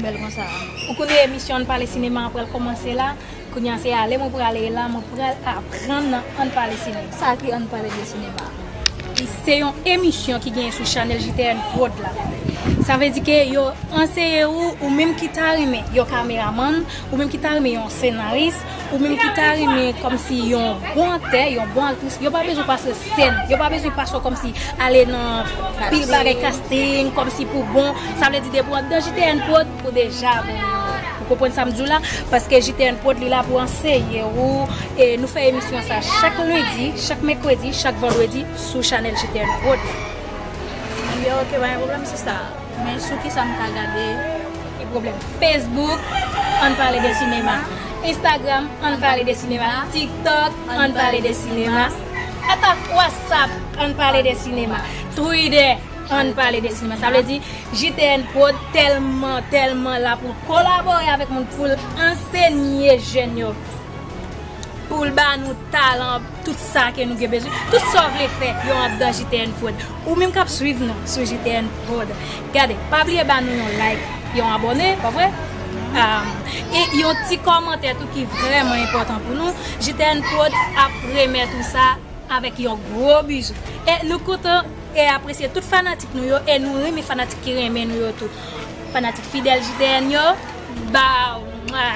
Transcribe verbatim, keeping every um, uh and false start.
Bèl konsa. Ou konnen emisyon Ann Pale Sinema an pral kòmanse la. Kounye a se ale mwen prale la, mwen pral aprann nan Ann Pale Sinema. Sa ki Ann Pale de Sinema? Se yon emisyon ki genyen sou chanèl J T N Prod la. Sa vle di ke yo anseye ou, ou menm ki ta renmen yon kameramann, ou menm ki ta renmen yon senaris, ou menm ki ta renmen kòmsi yon bon aktè, yon bon aktris, yo pa bezwen pase sèn, yo pa bezwen pase kòmsi ale nan pil bagay casting, kòmsi pou bon. Sa vle di depi w anndan J T N Prod, ou deja bon. Ou konprann sa m di w la? Paske J T N Prod li la pou anseye ou. E nou fè emisyon sa chak lendi, chak mèkredi, chak vandredi sou chanèl J T N Prod. Ebyen, ok, pa gen pwoblèm, sista. Men sou ki sa m ka gade? Ki pwoblèm? Facebook, Ann Pale de Sinema. Instagram, Ann Pale de Sinema. TikTok, Ann Pale de Sinema. Ata WhatsApp, Ann Pale de Sinema. Twitter, Ann Pale de Sinema. Sa vle di, J T N Prod tèlman, tèlman la pou l kolabore avèk moun, pou l ansenye jèn yo, pou l ba nou talan, tout sa ke nou gen bezwen, tout sa w vle fè, yo anndan J T N Prod. Ou menm k ap swiv nou sou J T N Prod, gade, pa bliye ba nou yon like, yon abòne, pa vre? Um, e yon ti kòmantè tou ki vrèman enpòtan pou nou. J T N Prod ap remèt ou sa avèk yon gwo bizou. E nou kontan e apresye tout fanatik nou yo, e nou renmen fanatik ki renmen nou yo tou. Fanatik fidèl J T N yo, bow! Mwa!